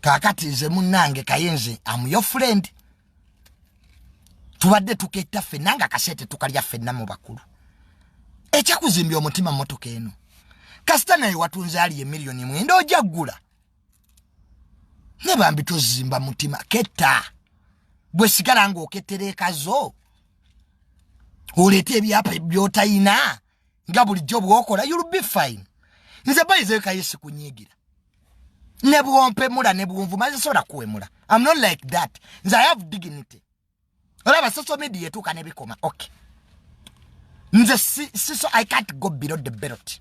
Kakati nze munnange Kayenze, am your friend. Tubadde tuketta ffenna nga kasente tukalya ffenna mu bakulu. Ekyakuzimbya omutima mmotoka eno, kasita naye watunze ali emiliyoni 9 ojja ggula ne bambi tozimba mutima. Ketta bwe sigala ng'okettera ekazo oleete ebyapa by'otayina nga bulijjo bw'okola, you'll be fine. Nze bayizeyo Kaye, sikunyiigira ne bwompemula ne bwonvuma, nze sobola kuwemula. I'm not like that. Nze I have dignity. Olaba social media etuuka ne bikoma. Okay, nze si, so I can't go below the belt.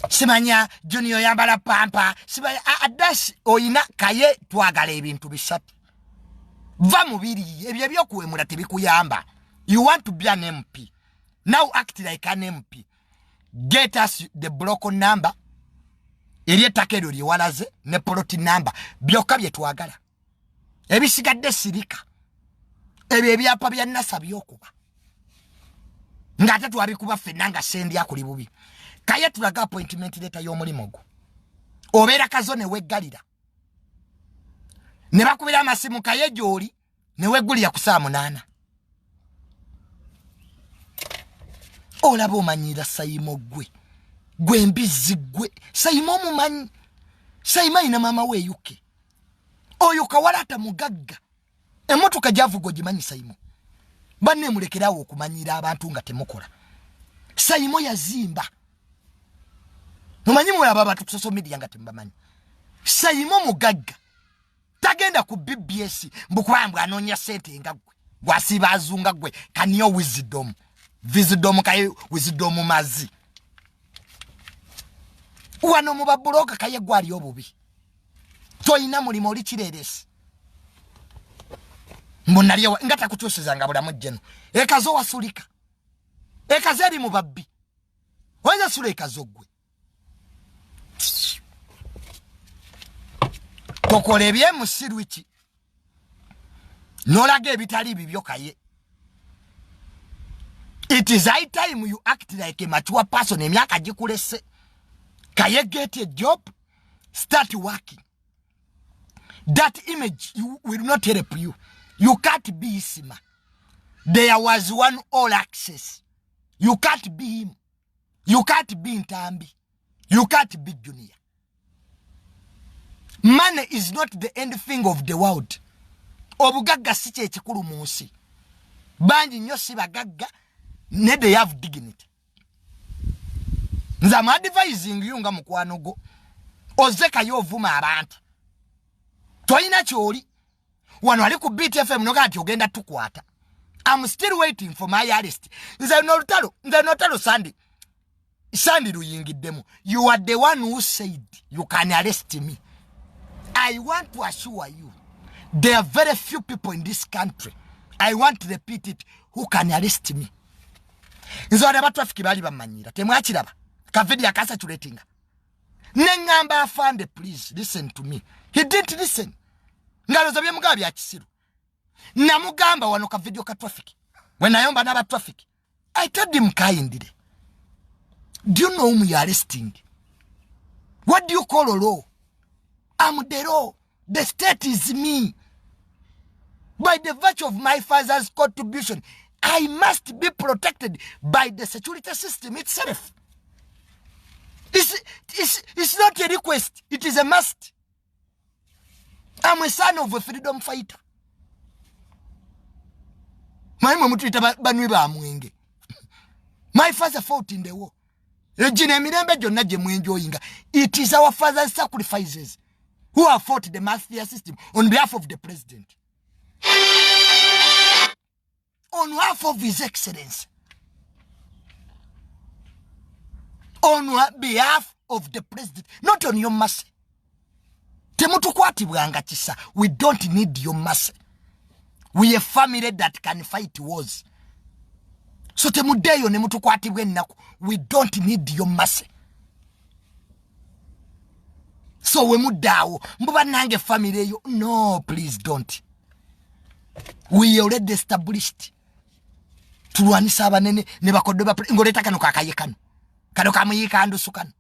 Simanya Junior yambala pampa, simanya adasi oyina. Kaye, twagala ebintu bisatu. Va mubiri ebyo ebyokuwemula tebikuyamba. You want to be an MP, now act like an MP. Get us the block number eri ettaka eryo lyewalaze ne plot number, byokka bye twagala. Ebisigadde sirika. Ebyo ebyapa bya Nasa byokuba ng'ate twabikuba ffenna nga sendi akuli bubi. Kaye, tulaga appointment letter y'omulimu gwo. Obeera Kazo ne weggalira ne bakubira amasimu, Kaye gy'oli, ne weggulira ku saa 8. Olaba omanyira Sayimo, gwe gwe mbizzi gwe. Sayimo omumanyi? Sayimo ayina maama we eyuke oyo kawalata mugagga, emmotoka gyavuga ogimanyi? Sayimo banne, mulekerawo okumanyira abantu nga temukola. Sayimo yazimba. Mumanyi mulaba abantu ku social media nga temubamanyi. Sayimo mugagga, tagenda ku BBS mbukuba mbw anoonya sente nga gwe gwasiiba azunga. Gwe kaniyo wisdom, wisdom kaye, wisdom mazi wano mu babuloka. Kaye, gwali obubi, toyina mulimu, oli kireresi. Mbu nalye nga takukyusizanga bulamu jjeno. Ekazo wasulika, ekazo eri mu babbi. Oyinza sula ekazo gwe tokola ebyemusiru ki nolaga ebitali bibyo. Kaye, it is high time you act like a mature person. Emyaka gikulese. Kaye, get a job, start working. That image you will not help you. You can't be Isima. There was one all access. You can't be him, you can't be Ntambi, you can't be Junior. Money is not the end thing of the world. Obugagga si kyekikulu mu nsi. Bangi nnyo si bagagga ne they have dignity. Nze am advising you nga mukwano gwo. Ozekayo ovuma abantu, tolina kyoli wano ali ku BTFM noga nti ogenda tukwata. I'm still waiting for my arrest. Nze nolutalo, nze nolutalo sandi sandi luyingiddemu. You are the one who said you can arrest me. I want to assure you there are very few people in this country, I want to repeat it, who can arrest me. Nze wano abatrafiki baali bamanyira, temwakiraba kavidiyo akasatulatinga neŋŋamba, "Afande, please listen to me." He didn't listen. Ngaloza byemugamba bya kisiru. Namugamba wano ka video ka traffic wenayomba n'aba traffic. I told him kindly, "Do you know whom you are arresting? What do you call a law? I'm the law. The state is me. By the virtue of my father's contribution, I must be protected by the security system itself. It's not a request, it is a must. I'm a son of a freedom fighter." Manyi mwe mutuyita banwi ba mwenge. My father fought in the war. Egino emirembe gyonna gye mwenjoyinga, it is our father's sacrifices who have fought the mafia system on behalf of the president, on behalf of His Excellence, on behalf of the president, not on your mercy. Temutukwatibwanga kisa. We don't need your mercy. We a family that can fight wars. So temuddeeyo ne mutukwatibwa ennaku. We don't need your mercy. So we muddaawo mbu bannange family eyo, no, please don't. We already established. Tulwanisa abanene ne bakodde ng'oleeta kano kakaye kano kano kamuyiika ndusu kano.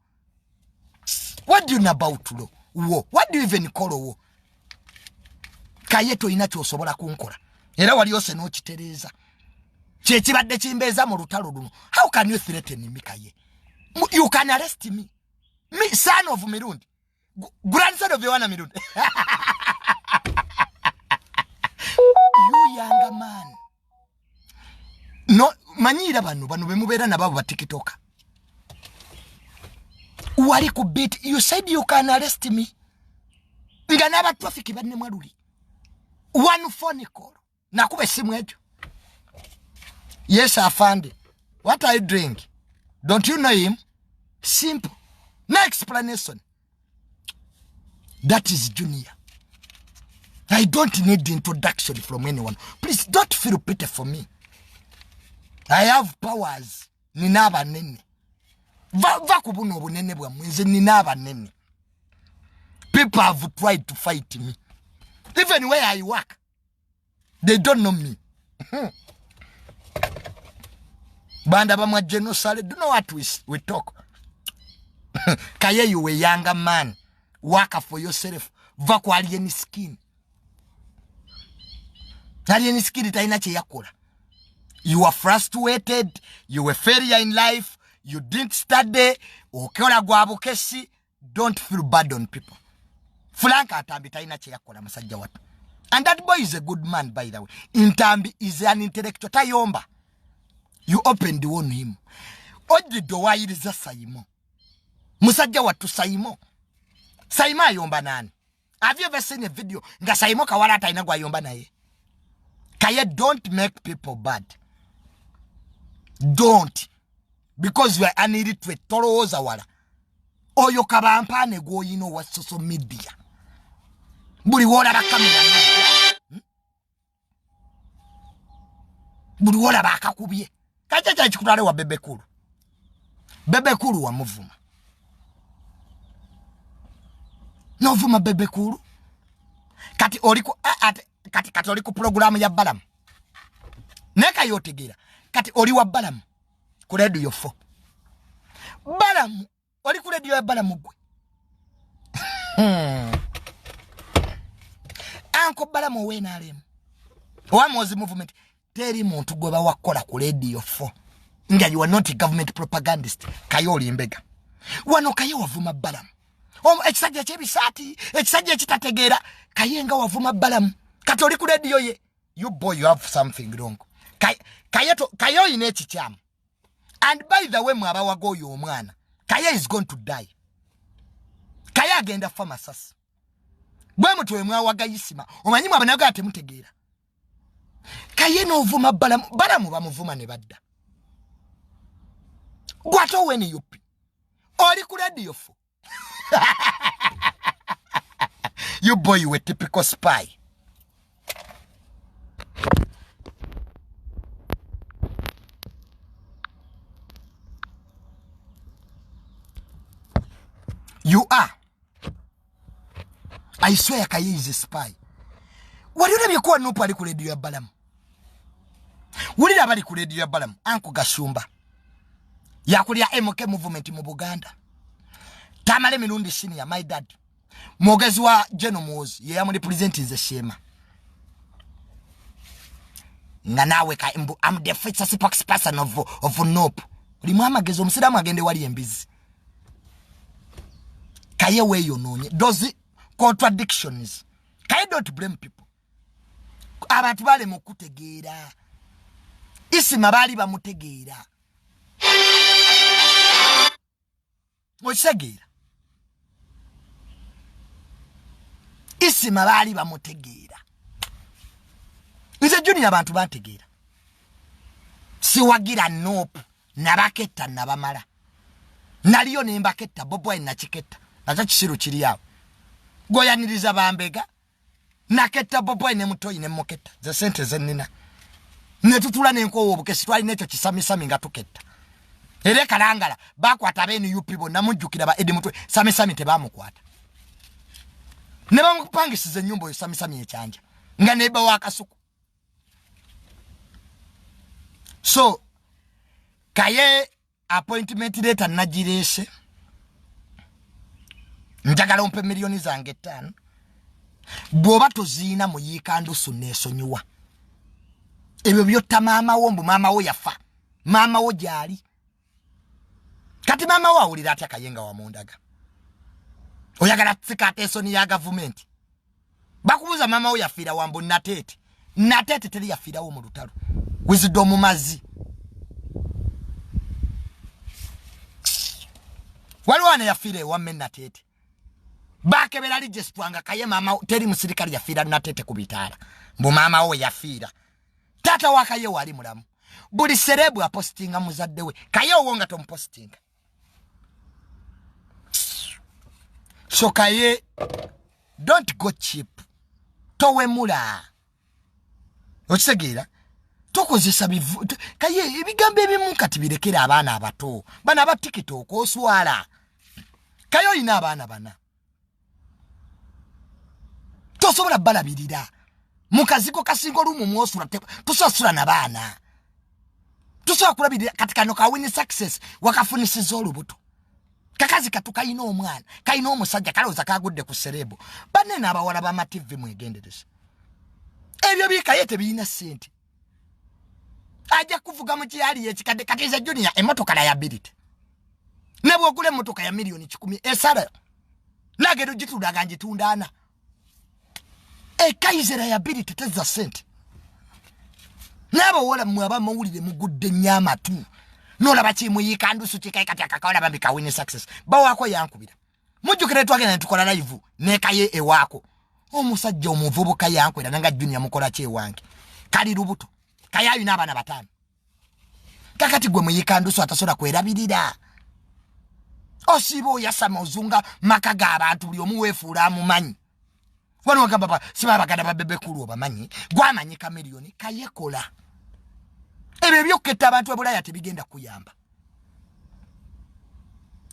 What do you know about law? Wo, what do you even call wo? Kaye toyina kyosobola kunkola, era wali ose n'okitereeza. Kyekibadde kimbeeza mu lutalo luno. How can you threaten me, Kaye? You can arrest me, me son of Mirundi, grandson of Yohana Mirundi. You younger man, no manyira bano bano bemubeera nababo batikitoka wali ku beat. You said you can arrest me nga n'aba traffic bannemwa luli. One phone call, nakuba essimu ekyo, "Yes afande, what are you doing? Don't you know him?" Simple, no explanation. That is Junior. I don't need introduction from anyone. Please don't feel pity for me. I have powers. Nina abanene. Va ku buno obunene bwammwe. Nze nina abanene. People have tried to fight me. Even where I work, they don't know me. Banda bamwa genosale. Do know what we talk. Kaye, you a younger man, work for yourself. Va ku Alien Skin. Alien Skin talina kye yakola. You are frustrated, you were failure in life, you didn't study, okola gwa bukesi. Don't feel bad on people. Frank Atambi talina kye yakola, musajja watu. And that boy is a good man, by the way. Ntambi is an intellectual, tayomba. You opened the one him. Ojjidde owayiriza Saimo, musajja wattu Saimo. Saimo ayomba nani? Have you ever seen a video nga Saimo kawala atalina gwayomba naye? Kaye, don't make people bad. Don't, because you are an illiterate. Tolowooza wala. Oyo kabampaane gw'oyina owa social media, buli woolaba kamera, Buli woolaba akakubye kakya kyakikutwale wa Bebekulu. Bebekulu wamuvuma, novuma Bebekulu. Kati oliku kati oli ku pulogulaamu ya Balamu, naye kayotegeera. Kati oli wa Balamu ku Radio 4. Balamu, oli ku radio ya Balamu gwe. Anko Balamu owenaremu owamozi movement, teri muntu gwe bawakola ku Radio 4 nga you are not a government propagandist. Kaye, oli mbega wano. Kaye, wavuma Balamu, ekisajja ekyebisaati, ekisajja ekitategeera. Kaye, nga wavuma Balamu, kati oli ku radio ye. You boy, you have something wrong. Kaye, oyina ekikyamu. And by the way, mwabawaga oyo omwana Kaye is going to die. Kaye agenda fa masasi. Bwe mutwe mwawaga Isima, omanyi mwe abanaga temutegeera. Kaye, n'ovuma Balamu. Balamu bamuvuma ne badda. Gwate oweni yupi oli ku Radio 4. You boy, you a typical spy. You are, I swear, Kaye is a spy. Wali olabye kuwa nupu ali ku radio ya Balamu? Wulira abali ku radio ya Balamu. Anko Gashumba yakulya MK movement mu Buganda. Tamale Mirundi Senior, my dad, mwogezi wa Geno Muwozi, ye yamurepresentinze Shema. Nga naawe am the first spokesperson of NUP. Olimu amagezi? Omusiraamu agende wali embizi. Kaye, weeyonoonye. Those contradictions, Kaye, don't blame people. Abantu balema okutegeera. Isima baali bamutegeera, okitegeera? Isima baali bamutegeera. Nze Junior, abantu bantegeera. Siwagira NUP. Nabaketta, nabamala. Naliyo nembaketta. Bobi Wine nakiketta, nakyo kisiru kiri awo goyaniriza bambega. Naketta Bobi Wine ne mutoyi nemuketta ze sente zenina, netutula nenkowa obukesi. Twalina ekyo kisamisami nga tuketta era ekalangala. Bakwata abe NUP bonna, mujjukira ba Edi Mutwe. Samisami tebamukwata ne bamupangisiza ennyumba oyo Samisami ekyanja nga neba wakasuku. So Kaye, appointment letter nagireese. Njagala ompe miliyoni zange 5. Bw'oba toziina muyiika ndusu neesonyiwa. Ebyo byotta maama wo, mbu maama wo yafa, maama wo gy'ali. Kati maama wo awulira atya Kaye nga wamundaga? Oyagala sikaata ensoni ya gavumenti. Bakubuuza maama wo yafiira wambu Nateete. Nateete teri yafiirawo mu lutalo. Wizidde omumazi. Waliwo ana yafiira ewamme Nateete. Bakebera register nga Kaye maama teri musirikale yafiira Nateete ku bitaala. Mbu maama wo yafiira. Taata wa Kaye wali mulamu. Buli serebu apostinga muzadde we. Kaye owo nga tomupostinga. So Kaye, don't go cheap. Towemula. Okitegeera? Tokozesa bivu. Kaye ebigambo ebimu kati birekera abaana abato. Bano aba TikTok oswala. Kaye olina abaana bana. Tosobola balabirira. Mukazigo kasinga olumu mwosula tosasula na baana. Tosobola kulabirira kati kano ka win success wakafunisiza olubuto. Kakazi katu kayina omwana, kayina omusajja kalowooza kagudde ku serebu. Banne n'abawala ba TV mwegendereze. Ebyo bikaye tebirina ssente. Ajja kuvuga mu kyali ekikadde kati nze Junior emmotoka liability. Ne bw'ogula emmotoka ya miliyoni 100 esala nagenda ogitunda nga ngitunda ana. Ekaize liability tezza ssente. N'abawala mmwe abamawulire mugudde nnyo amatu. N'olaba kimuyiika ndusu kikaye kati akakawala bambi ka win success. Bawaako yankubira. Mujjukira twagenda ne tukola live ne Kaye ewaako. Omusajja omuvubuka yankwera nanga Junior mukola ki ewange. Kali lubuto. Kaye alina abaana 5. Kakati gwe muyiika ndusu atasobola kwerabirira. Osiiba oyasama ozunga maka g'abantu buli omu weefuula amumanyi. Wano wagamba ba siba abaganda ba Bebe Cool obamanyi, gwamanyi Chameleone Kayekola. Ebyo ebyokuketta abantu e Bulaya tebigenda kuyamba.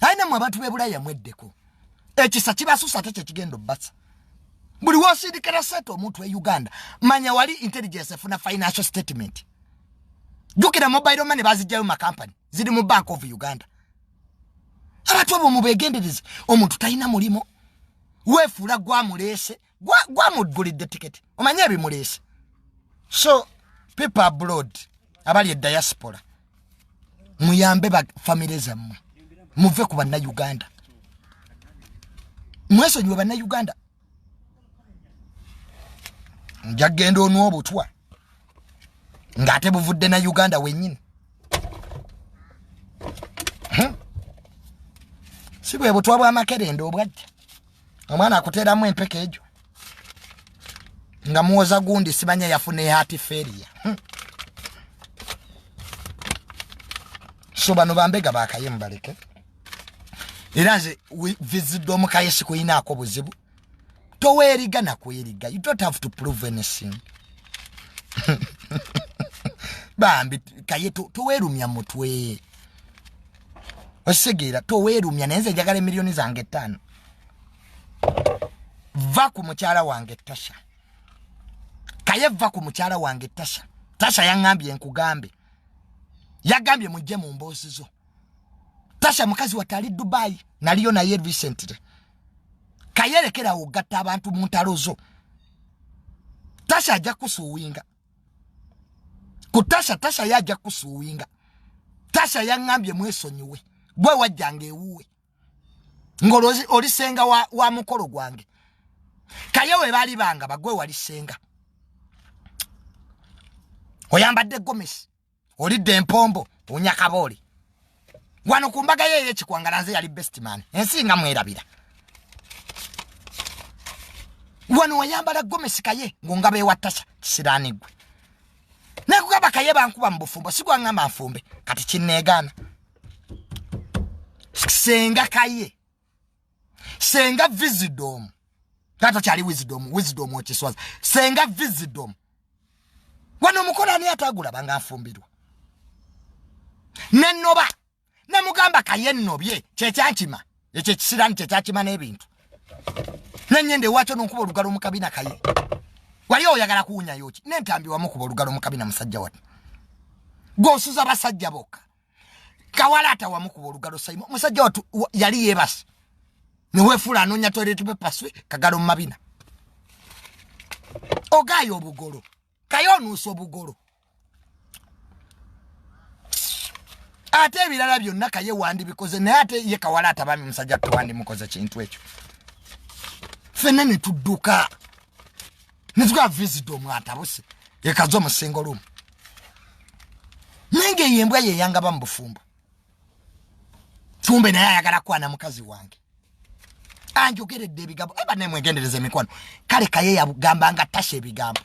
Aye nammwe abantu b'e Bulaya mweddeko. Ekisa kibasusa ate kye kigenda obbasa. Buli w'osindikira ssente omuntu e Uganda, manya wali intelligence efuna financial statement. Jjukira mobile money baziggyayo mu makampani, ziri mu Bank of Uganda. Abantu abo mubeegendereze, omuntu talina mulimu. Weefuula gwamuleese, gwamugulidde tiketi, omanye ebimuleese. So people abroad abali e diaspora, muyambe ba family zammwe, muve ku bannayuganda, mwesonyiwe bannayuganda. Nja kugenda onwa obutwa ng'ate buvudde na Uganda wennyini. Si bwe butwa bw'amakerenda obwajja omwana akuteeramu empeke egyo nga muwoza gundi simanya yafuna heart failure. So bano bambega bakaye mubaleke. Era nze vizidde omukaye sikuyinaako buzibu. Toweeriga na kweriga. You don't have to prove anything. Bambi Kaye toweerumya mutwe. Osegeera toweerumya, naye nze njagala emiliyoni zange 5. Va ku mukyala wange Tasha. Kaye va ku mukyala wange Tasha. Tasha yaŋŋambye nkugambe. Yagambye mujje mu mboozi zo. Tasha mukazi watte ali Dubai, naliyo naye recently. Kaye lekera ogatta abantu mu ntalo zo. Tasha ajja kusuwinga. Ku Tasha, Tasha ye ajja kusuwinga. Tasha yaŋŋambye mwesonyiwe. Gwe wajjanga ewuwe. Ng'olwozi oli ssenga wa mukolo gwange. Kaye we baali banga bagwe wali ssenga. Oyambadde gomesi, olidde empombo, onya kabooli. Wano ku mbaga ye ey'ekikwangala nze yali best man. Ensi nga mwerabira. Wano wayambala gomesi Kaye ng'ongaba ewa Tasha kisiraani ggwe. Nakugamba Kaye bankuba mu bufumbo, si gwangamba nfumbe, kati kinneegaana. Ssenga Kaye, ssenga Wisdom, taata kyali Wisdom, Wisdom okiswaza. Ssenga Wisdom, wano omukolo ani atagulaba nga nfumbirwa? Nennoba, nemugamba Kaye nnobye, kyekyankima, ekyo ekisiraani kyekyakima n'ebintu. Nengenda ewakyo nonkuba olugalo mu kabina. Kaye wali oyagala kuwunyayo ki? Nentambi wamukuba olugalo mu kabina musajja wati. Gw'osuza basajja bokka. Kawala ata wamukuba olugalo Saimo musajja watu yali yeebase. Newefuula anoonya toilet paper swe kagalo mu mabina. Ogaaya obugolo. Kaye onuusa obugolo. Ate ebirala byonna kaye wandibikoze naye ate ye kawala atabami musajja tewandimukoze kintu ekyo. Ffenna ne tudduka. Ne tugaa visit omwatabuse. Ekazo omusingo lumu. Naye ng'eyo embwa yeyangaba mu bufumbo. Tumbe naye ayagala kwana mukazi wange. Anjogeredde ebigambo. Eba naye mwegendereza emikwano. Kale kaye yagamba nga Tasha ebigambo.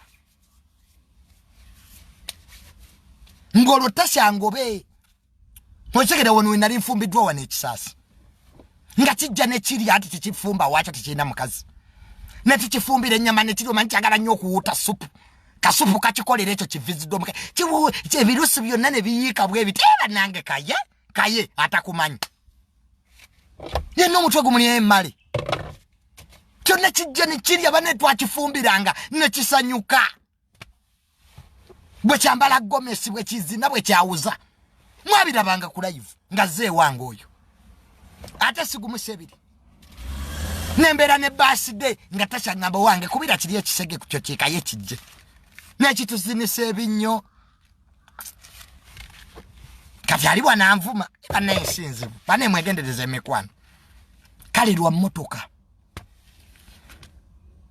Ng'olwo Tasha ngobe. Okitegera wano we nali nfumbiddwa wano ekisaasi. Nga kijja ne kirya anti tekifumba waakyo tekirina mukazi. Ne tukifumbira ennyama ne kirya omanyi kyagala nnyo okuwuuta supu. Kasupu kakikolera ekyo kiviziddwa omuka. Ebirusi byonna ne biyiika bwe biti. Eba nange kaye, kaye atakumanyi. Yenna omutwe gumulya emmale. Kyonna kijja ne kirya banne twakifumbiranga ne kisanyuka. Bwe kyambala gomesi bwe kizina bwe kyawuza. Mwabirabanga ku live nga zze ewange oyo. Ate sigumusa ebiri. Nembeera ne birthday nga Tasha ngamba wange kubira kiri ekisege ku kyo kikaye kijje. Nekituzinisa ebinnyo. Kati ali bwananvuma bannaye ensi nzibu. Bannaye mwegendereze emikwano. Kale lwa mmotoka.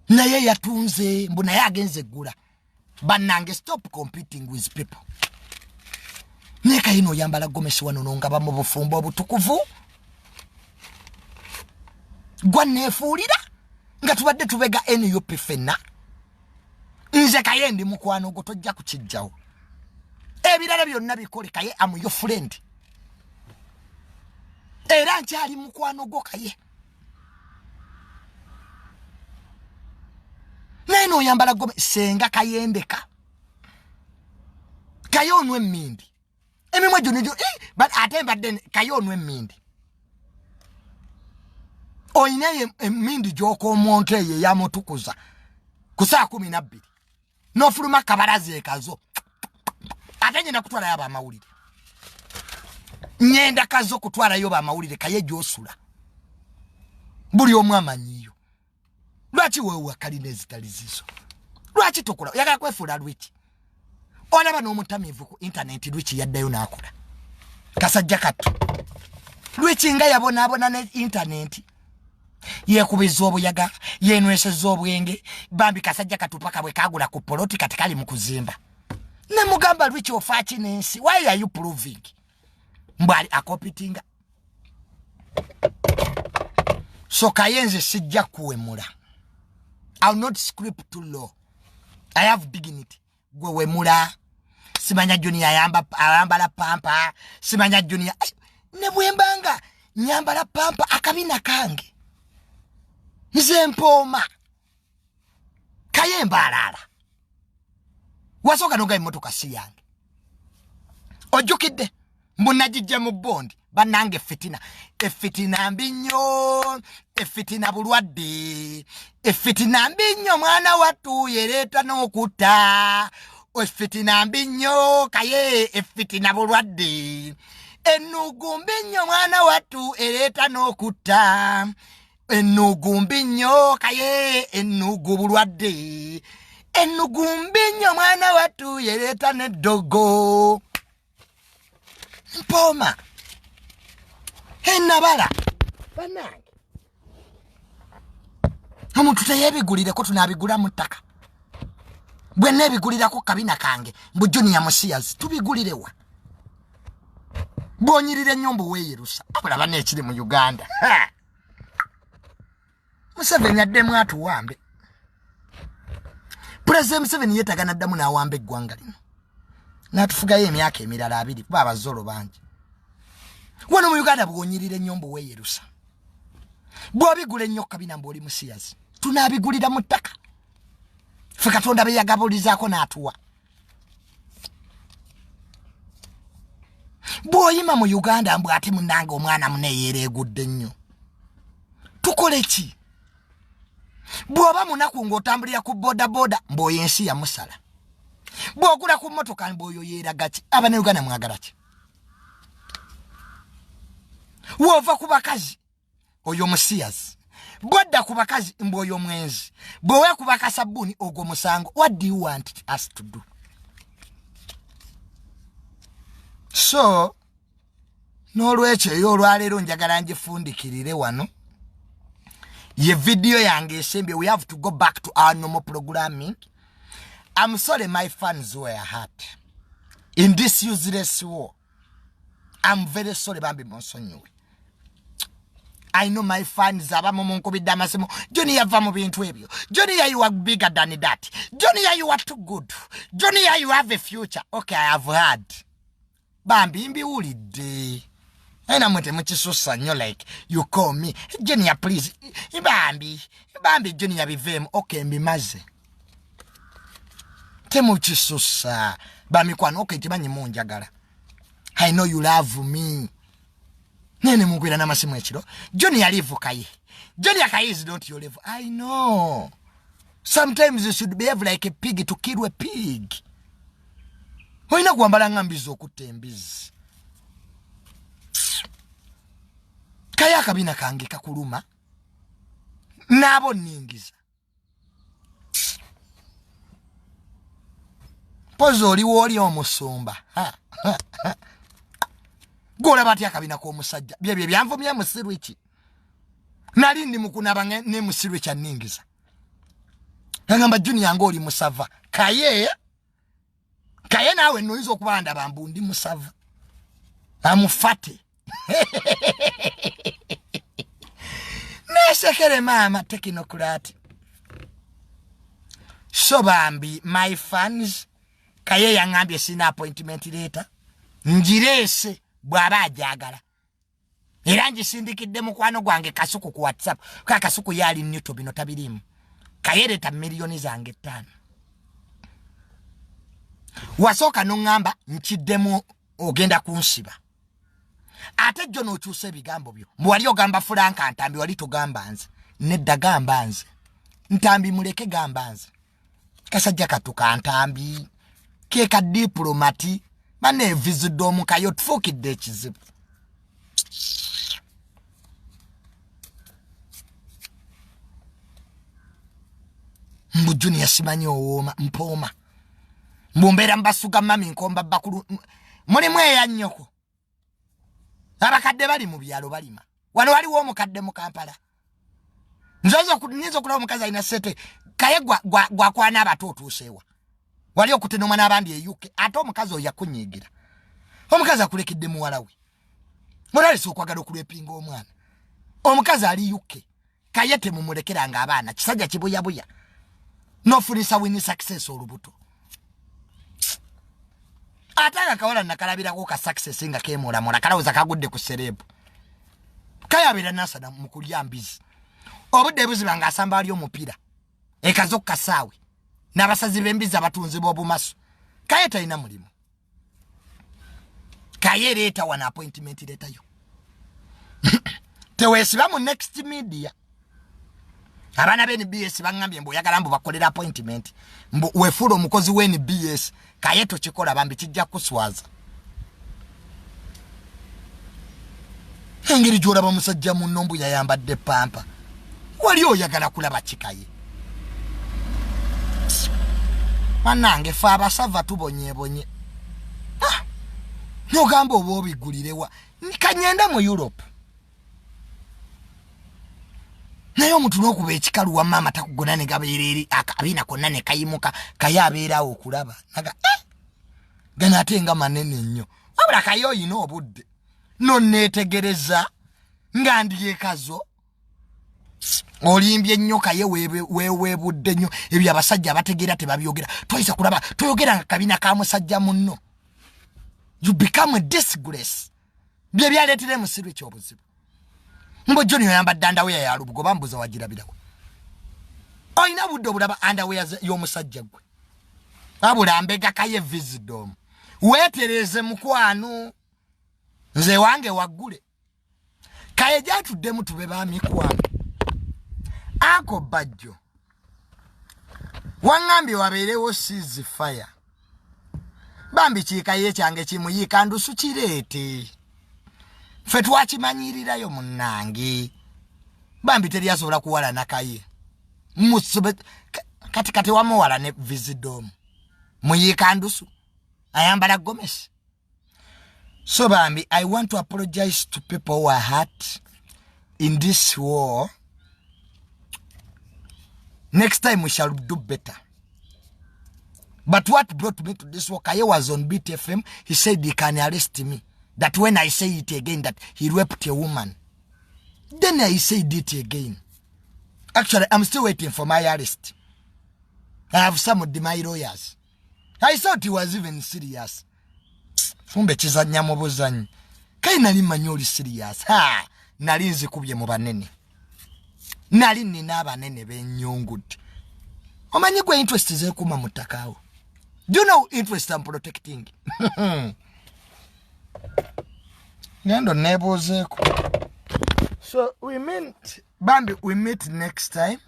Naye yatunze mbu naye agenze eggula. Bannange stop competing with people. Naye kayina oyambala gomesi wano nongaba mu bufumbo obutukuvu. Gwa neefuulira nga tubadde tubega NUP ffenna. Nze kaye ndi mukwano gwo tojja kukijjawo. Ebirala byonna bikole kaye am your friend. Era nkyali mukwano gwo kaye. Naye n'oyambala gome senga kayendeka. Kaye onwe emmindi. Emimwa gyo negyo, but ate mbadde kaye onwe emmindi. Oyina emmindi gy'okoomonto eyo eyamutukuza ku saa 12. N'ofuluma kabalaza ekazo. Ate ngenda kutwalayo abamawulire. Ngenda kazo kutwalayo bamawulire kaye gy'osula. Buli omu amanyiyo. Lwaki weewa kalina ezitali zizo? Lwaki tokola? Oyagala kwefuula lwiki? Olaba n'omutamiivu ku intaneti lwiki yaddayo n'akola. Kasajja kattu. Lwiki nga yabonaabona ne intaneti. Yeekubiza obuyaga, yeenyweseza obwenge, bambi kasajja kattu paka bwe kaagula ku poloti kati kali mu kuzimba. Ne mugamba lwiki ofa ki n'ensi? Why are you proving? Mbu ali akopitinga. So kaye nze sijja kuwemula. I will not script too low. I have dignity. Gwe wemula. Simanya Junior ayambala pampa. Simanya Junior. Ay, ne bwembanga nyambala pampa akabina kange. Nze mpooma. Kaye mbalala. Wasooka n'ogamba emmotoka si yange. Ojjukidde mbu nagijja mu bondi. Bannange fitina. Efitina mbi nnyo. Efitina bulwadde. Efitina mbi nnyo mwana wattu yereeta n'okutta. Efitina mbi nnyo kaye efitina bulwadde. Ennugu mbi nnyo mwana wattu ereeta n'okutta. Ennugu mbi nnyo kaye ennugu bulwadde. Ennugu mbi nnyo mwana wattu yereeta n'eddogo. Mpooma. Ennabala. Bannange. Omuntu teyeebigulireko tunaabigula mu ttaka. Bwe neebigulirako kabina kange mbu Junior Musiyazi tubigulirewa. Bw'onyirira ennyo mbu weeyerusa. Abula banne ekiri mu Uganda. Ha! Museveni addemu atuwambe. Pulezidenti Museveni yeetaaga n'addamu n'awamba eggwanga lino. N'atufugayo emyaka emirala 2 kuba abazolo bangi. Wano mu Uganda bw'onyirira ennyo mbu weeyerusa. Bw'obigula ennyo kabina mbu oli musiyazi. Tunaabigulira mu ttaka. Ffe Katonda be yagabulizaako n'atuwa. Bw'oyima mu Uganda mbu ate munnange omwana muneeyereegudde nnyo. Tukole ki? Bw'oba munaku ng'otambulira ku bodaboda mbw'oyo ensi yamusala. Bw'ogula ku mmotoka mbw'oyo yeeraga ki? Abannayuganda mwagala ki? W'ova ku bakazi oyo musiyazi. Bwodda ku bakazi mbu oyo mwenzi, bwe weekuba kasabbuuni ogwo musango. What do you want us to do? So n'olwekyo eyo olwaleero njagala ngifundikirire wano, ye vidiyo yange esembye. We have to go back to our normal programming. I'm sorry my fans were hurt in this useless war. I'm very sorry, bambi munsonyiwe. I know my fans abamu munkubidde amasimu, Johnny yava mu bintu ebyo, Johnny ya you are bigger than that, Johnny ya you are too good, Johnny ya you have a future. Okay, I have heard, bambi mbiwulidde, naye namwe temukisussa nnyo. Like you call me Junior, please, bambi bambi Junior biveemu. Okay, mbimaze, temukisussa bamikwano. Okay, timanyi munjagala, I know you love me, naye nemunkwira n'amasimu ekiro, Junior leave Kaye, Junior Kaye is not your level. I know sometimes you should behave like a pig to kill a pig. Olina kwambala nga mbizi okutta embizi. Kaye akabina kange kakuluma n'abo nningiza mpozi oliwo oli omusumba gwolaba atya akabina k'omusajja? Byebyo byanvumye musiru ki? Nali ndi mukunaba ne musiru kyanningiza, agamba Junior nga oli musava. Kaye kaye naawe noyinza okuba ndaba mbu ndi musava amufate nesekere maama tekinokulati. So bambi my fans, Kaye yaŋambye sina appointment leeta ngireese bw'aba ajagala, era ngisindikidde mukwano gwange Kasuku ku WhatsApp. Ka Kasuku yaali newto bino tabiriimu. Kaye leeta miliyoni zange 5. Wasooka noŋŋamba nkiddemu ogenda kunsiba, ate jjo n'okyusa ebigambo byo. Mbu wali ogamba Fulanka Ntambi, wali togamba nze. Nedda, gamba nze. Ntambi muleke, gamba nze. Kasajja katuka Ntambi keka diplomati baneevizidde omukayo tufuukidde ekizibu. Mbu Junior simanyi owooma mpooma, mbu mbeera mubasuga mami nkomba bakulu mulimu eya nnyoko. Abakadde bali mu byalo balima, wano waliwo omukadde mu Kampala. Nyinza okulaba omukazi alina sente kaye gwakwana abato otuuseewa wali okutenoma n'abandi e UK, ate omukazi oyo yakunyiigira. Omukazi akulekedde muwala we, olalese okwagala okulwepinga omwana. Omukazi ali UK. Kaye temumulekeranga abaana, kisajja kibuyabuya nofunisa Wini Success olubuto, ate nga kawala nakalabirako ka Success nga kemolamula, kalowooza kagudde ku serebu. Kayabeera nasana mu kulya mbizi, obudde buziba ng'asamba ali omupiira ekazo kasaawe n'abasazi b'embizi abatunzi b'obumaso. Kaye talina mulimu. Kaye leeta wano appointment leetayo, teweesiba mu next media. Abaana ba NBS baŋŋambye mbu oyagala mbu bakolera appointment, mbu wefuula omukozi wa NBS. Kaye tokikola bambi, kijja kuswaza. Engeri gy'olaba musajja munno mbu yayambadde pampa, wali oyagala kulaba kikaye? Bannange fe abasava tubonyebonye. Ah, nogamba oba obigulirewa? Kanyende mu Europe, naye omuntu n'okuba ekikalu wa maama takugona ne gabeera eri akabiina konna ne kayimuka. Kaye abeerawo okulaba naga eh! Gano ate nga manene nnyo. Wabula kaye oyina obudde noneetegereza nga ndi ekazo, olimbye nnyo kaye, weweebudde nnyo. Ebyo abasajja abategeera tebabyogera. Toyinza kulaba toyogera nga kabina ka musajja munno, you become a disgrace. Bye byaleetera emusiru ekyobuzibu. Mbu Joni oyambadde underwear ya lubugo, bambuza wagirabirawo? Olina budde obulaba underwear y'omusajja gwe? Wabula mbega kaye visdom, weetereze mukwano, nze wange waggule. Kaye gyatuddemu tube ba mikwano. Ako bajjo waŋŋambye wabeerewo cease fire. Bambi kiikayo ekyange kimuyiika ndusu kireete, ffe twakimanyirirayo munnange. Bambi teri asobola kuwalana Kaye. Musube kati kati wamuwala ne Visidom. Muyiika ndusu. Ayambala gomesi. So bambi, I want to apologize to people who are hurt in this war. Next time we shall do better. But what brought me to this war, Kaye was on BTFM. He said he can arrest me. That when I say it again, that he raped a woman. Then I said it again. Actually, I'm still waiting for my arrest. I have some of my lawyers. I thought he was even serious. Fumbe kizannya mu buzanyi. Kai nali mmanyi oli serious. Ha! Nali nzikubye mu banene. Nali nina abanene benyongudde. Omanyi gwe interest zeekuma mu ttaka awo. Do you know interest I'm protecting? Ngendo neebuuzeeko. So we meet, bambi, we meet next time.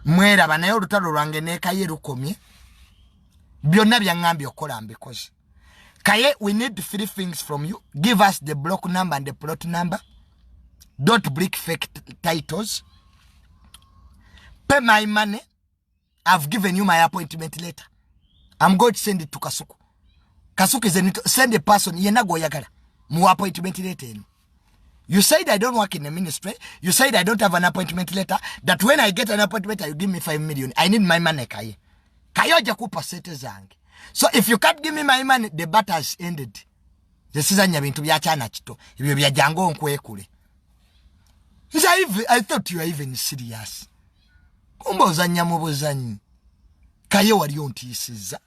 Mweraba naye olutalo lwange ne Kaye lukomye. Byonna byaŋŋambye okukola mbikoze. Kaye, we need three things from you. Give us the block number and the plot number. Don't break fake titles. Pay my money. I've given you my appointment letter. I'm going to send it to Kasuku. Kasuku is a send a person yenna gw'oyagala mu appointment letter eno. You said I don't work in the ministry. You said I don't have an appointment letter. That when I get an appointment, you give me 5 million. I need my money, Kaye. Kaye ojja kumpa sente zange. So if you can't give me my money, the battle has ended. Nze sizannya bintu bya kyana kito. Ebyo bya jangu onkwekule. Nze I thought you are even serious. Kumbe ozannya mu buzanyi. Kaye wali ontiisizza.